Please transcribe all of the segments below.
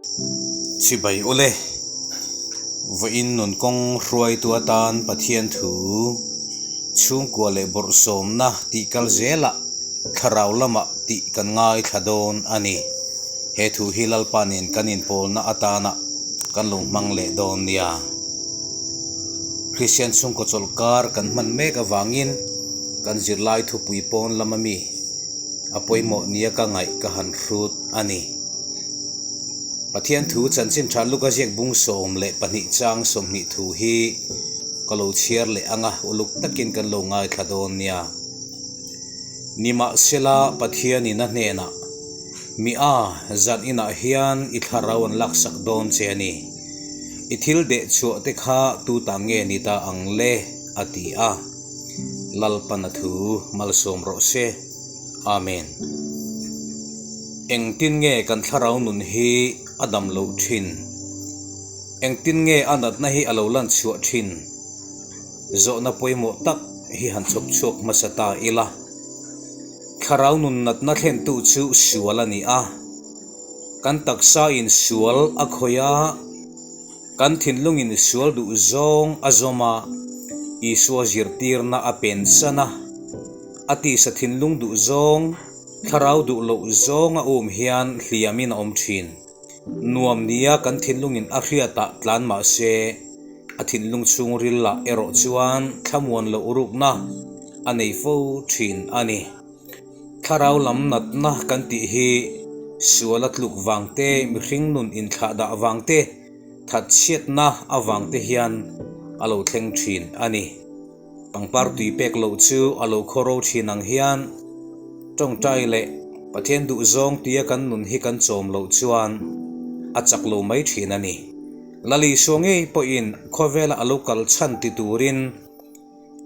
Chibai ule, vawiin nun kawng hruaitu atan Pathian thu chhungkua leh bawrhsawmna tih kal zelah thlarau lamah tih kan ngaithla dawn a ni. He thu hi Lalpa nen kan inpawlna atana kan lo hmang leh dawn nia. Kristian chhungkaw chawlhkar kan hman mek avangin kan zirlai thupui pawn lama mi a pawimawh nia ka ngaih ka han hrut a ni. Pathian thu chanchin tha Luka ziak bung 12 chang 20 thu hi ka lo chhiar leh anga uluk takin kan lo ngaithla dawn nia. Nimahsela Pathianin a hnenah, Mi a, zan inah hian i thlarau an laksak dawn che a ni. I thil deh chhuah te kha tu ta nge ni ta ang le? a ti a. Lalpan a thu malsawm rawh se. Amen. Engtin nge kan thlarau nun hi a dam loh thin? Engtin nge a natna hi a lo lan chhuah thin? Zawhna pawimawh tak hi han chhawp chhuak hmasa ta ila. Thlarau nun natna thlentu chu sual a ni a. Kan taksa in sual a khawih a, kan thinlung in sual duh zawng a zawm a, Isua zirtirna a pensan a, a tisa thinlung duh zawng, thlarau duh loh zawng a um hian hliamin a awm thin. Nuam nia kan thinlungin a hriatah tlan mah se, a thinlung chhungril lah erawh chuan thlamuan loh rukna a nei fo thin a ni. Thlarau lam natna kan tih hi sual a tluk vang te, mihring nun inthlah dah vang te, thatchhiatna avang te hian a lo thleng thin a ni. Pangpar tui pek loh chu a lo khawro thin ang hian tawngtai leh Pathian duhzawng tia kan nun hi kan chawm loh chuan a chak lo mai thin a ni. Lalisua ngei pawhin khawvela a lo kal chhan ti turin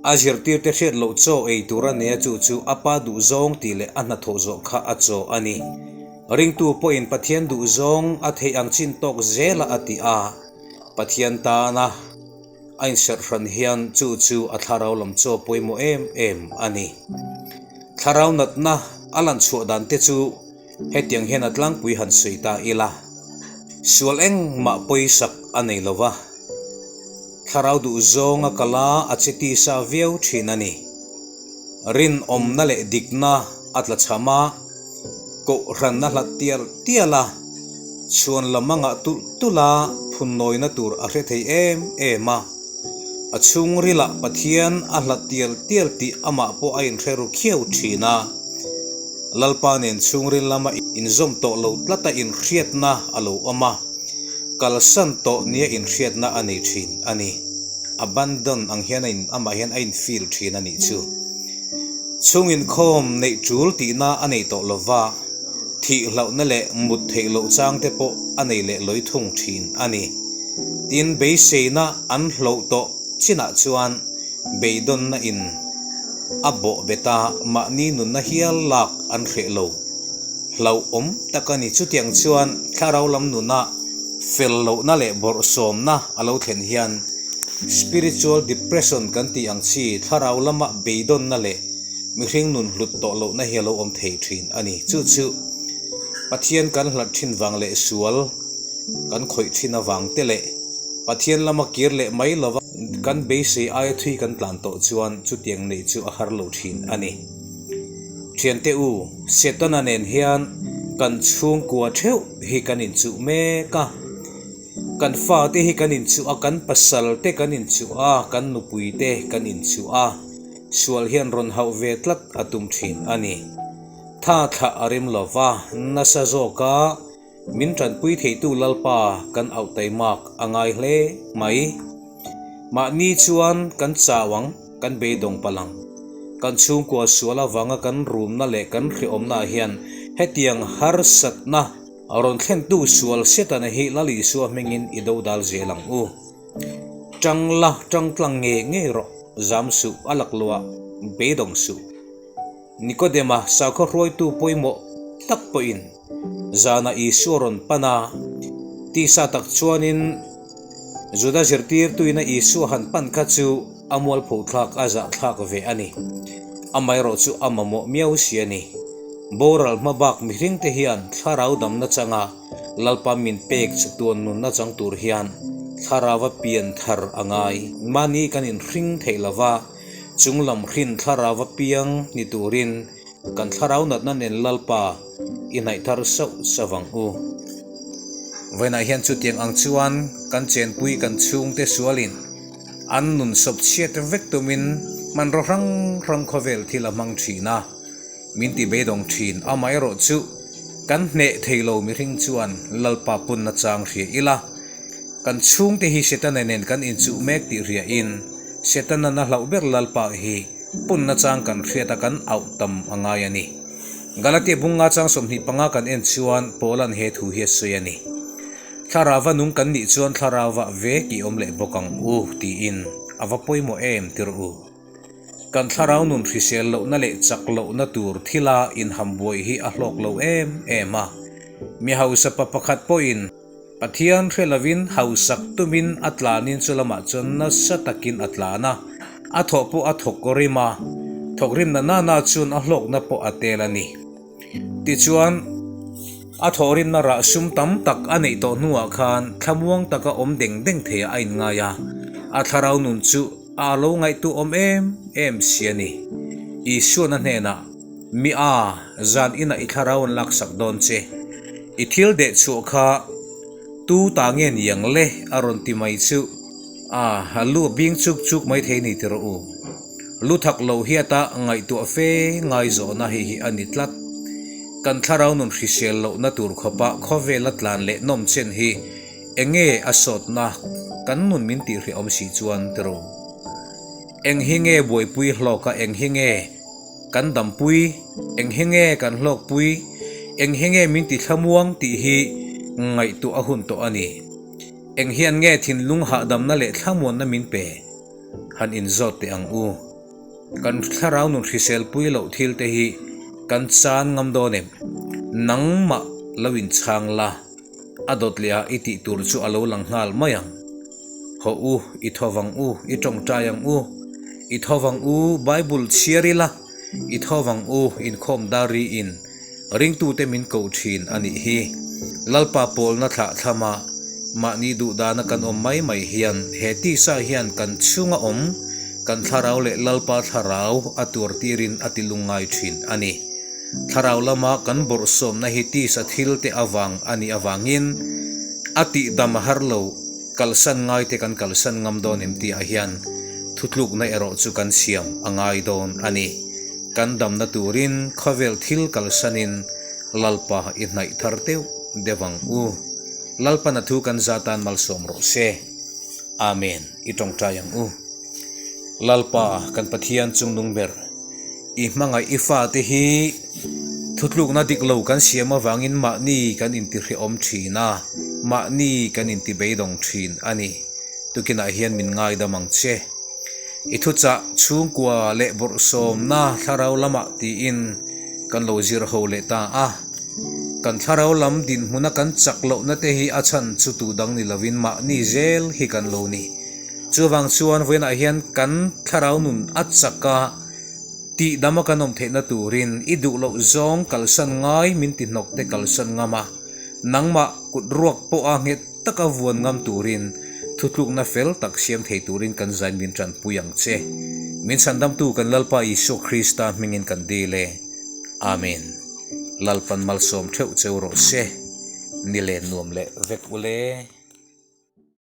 a zirtirte hriat loh chaw ei tur a nia chu chu a pa duhzawng tih leh a hnathawh zawh kha a chaw a ni. Ringtu pawhin Pathian duhzawng a theih ang chin tawk zela a ti a, Pathian tana A inserh hran hian chu chu a thlarau lam chaw pawimawh em em a ni. Thlarau natna a lan chhuah dan te chu hetiang hian a tlangpui han sawi ta ila, sual engmah pawisak a nei lo va, thlarau duh zawng a kal a, a che tisa viau thin a ni. Rinawmna leh dikna a tla chham a, Kohhran a hlat tial tial a, chhuan lam a ngah tulh tulh a, phunnawina tur a hre thei em em a. A chhungrilah Pathian a hlat tial tial tih amah pawh a inhre ru khiau thin a. Lalpa nen chhungril lama inzawm tawh lo tlata inhriatna a lo awm a, kalsan tawh nia inhriatna a nei thin a ni. Abandon ang hian a in amah hian a in feel thin a nih chu. Chhung inkhawm neih tul tihna a nei tawh lova, thih hlauhna leh mut theih loh chang te pawh a nei leh lawi thung thin a ni. Tin, beiseina an hloh tawh chinah chuan beidawnna in a bawh bet a, mahni nunna hial lak an hreh lo. Hlauhawm tak a ni. Chutiang chuan thlarau lam nuna fel lohna leh bawrhsawmna a lo thlen hian, Spiritual depression kan tih ang chi thlarau lama beidawnna leh mihring nun hlut tawh lohna hi a lo awm thei thin a ni. Chu chu Pathian kan hlat thin vang leh sual kan khawih thin avang te leh Pathian lama kir leh mai lova kan beisei aia thui kan tlan tawh chuan chutiang neih chu a har lo thin a ni. Thiante u, Setana nen hian kan chhungkua theuh hi kan inchuh mek a. Kan fate hi kan inchuh a, kan pasal te kan inchuh a, kan nupui te kan inchuh a, sual hian rawn hauh ve tlat a tum thin a ni. Tha thlah a rem lo va, nasa zawka min tanpui theitu Lalpa kan auh taimak a ngai hle mai. Mahni chuan kan chau ang, kan beidawng palh ang. Kan chhungkua sual avanga kan rumna leh kan hrehawmna ah hian hetiang harsatna, A rawn thlentu sual Setana hi Lal Isua hmingin i do dal zel ang u. Tang la, tang tlang ngei ngei rawh, zam suh, a lakluah beidawng suh. Nikodema sakhaw hruaitu pawimawh tak pawhin zana Isua rawn pan a, tisa tak chuanin Juda zirtirtuina Isua han pan kha chu a mualpho thlak a zahthlak ve a ni. Amaherawh chu a mamawh miau si a ni. Boral hma bak mihringte hian thlarau damna changa Lalpa min pek chatuan nunna chang tur hian thlarauva pian thar a ngai. Mahni kan inhring theih lova, chunglam hrin thlarauva piang ni turin kan thlarau natna nen Lalpa i hnaih thar sauh sauh ang u. Vawiinah hian chutiang ang chuan kan chenpui kan chhungte sualin an nun sawp chhiat vek tumin hmanraw hrang hrang khawvel thil a hmang thin a. Min ti beidawng thin, amaherawh chu kan hneh thei lo mihring chuan Lalpa punna chang hria ila, kan chhungte hi Setana nen kan inchuh mek tih hriain Setana na hlauh ber Lalpa hi punna chang kan hriat a kan auh tam a ngai a ni. Galatia bunga chang 25 kan en chuan Paula'n he thu hi a sawi a ni. Thlarauva nung kan nih chuan thlarauva vek i awm leh bawk ang u tiin a va pawimawh em tir u. Kan thlarau nun hrisel lohna leh chak lohna tur thila inhambuai hi a hlawk lo em em a. Mi hausa pa pakhat pawhin Pathian hre lovin hausak tumin a tlanin chu lamah chuan nasa takin a tlan a, a thawh pawh a thawk rim a, thawk rimna nana chuan a hlawkna pawh a tel a ni. Tichuan, a thawhrimna rah sum tam tak a neih tawh hnuah khan thlamuang taka awm deng deng theiah a inngai a, a thlarau nun chu a lo ngaihtuah awm em em si a ni. Isuan a hnenah, Mi a, zan inah i thlarau an laksak dawn che. I thil deh chhuah kha tu ta nge ni ang le? a rawn ti mai chu. A, lu a bing chuk chuk mai thei ni ti rawh u. Lu thak lo hiata ngaihtuah fe ngaizawhna hei hi a ni tlat. Kan thlarau nun hrisel lohna tur khawpa khawvela tlan leh nawm chen hi enge a sawtna kan nun min tihhrehawm si chuan ti ro. Eng hi nge buaipui hlawka eng hi nge kan dampui, eng hi nge kan hlawkpui, eng hi nge min tithlamuang tih hi ngaihtuah a hun tawh a ni. Eng hian nge thinlung hahdamna leh thlamuanna min pe? Han inzawt teh ang u. Kan thlarau nun hrisel pui loh thil te hi kan chan ngam dawn em? Nangmah lo inchhang la, a dawt leh ah i tih tur chu a lo lang nghal mai ang. Hawh u, i tho vang u, i tawngtai ang u. I tho vang u, Bible chhiar ila, i tho vang u, inkhawm dar ri in. Ringtute min ko thin a nih hi. Lalpa pawlna thlah thlama mahni duhdana kan awm mai mai hian he tisa hian kan chhunga awm kan thlarau leh Lalpa thlarau a tuar tirin a ti lungngai thin a ni. Thlarau lama kan bawrhsawmna hi tisa thilte avang a nih avangin a tihdam a har lo, kalsan ngaite kan kalsan ngam dawn em tihah hian thutlukna erawh chu kan siam a ngai dawn a ni. Kan damna turin khawvel thil kalsanin Lalpa i hnaih thar deuh deuh ang u. Lalpan a thu kan za tan malsawm rawh se. Amen. I tawngtai ang u. Lalpa kan Pathian chungnung ber, i hmangaih i fate hi thutlukna dik lo kan siam avangin mahni kan intihrehawm thin a, mahni kan intibeidawng thin a ni. Tukinah hian min ngaidam ang che. I thuchah chhungkua leh bawrhsawmna thlarau lamah tiin kan lo zir ho leh ta a. Kan thlarau lam dinhmuna kan chak lohna te hi a chhan chu tu dang ni lovin mahni zel hi kan lo ni. Chuvang chuan vawiinah hian kan thlarau nun a chak a, tihdama kan awm theihna turin i duh loh zawng kalsan ngai min ti hnawk te kalsan ngam a, nangmah kut ruak pawha nghet taka vuan ngam turin thutlukna fel tak siam thei turin kan zain min tanpui ang che. Min chhandamtu kan Lalpa Isua Krista hmingin kan dil e. Amen. Lalpan malsawm theuh cheu rawh se. Ni len nuam leh vek ule.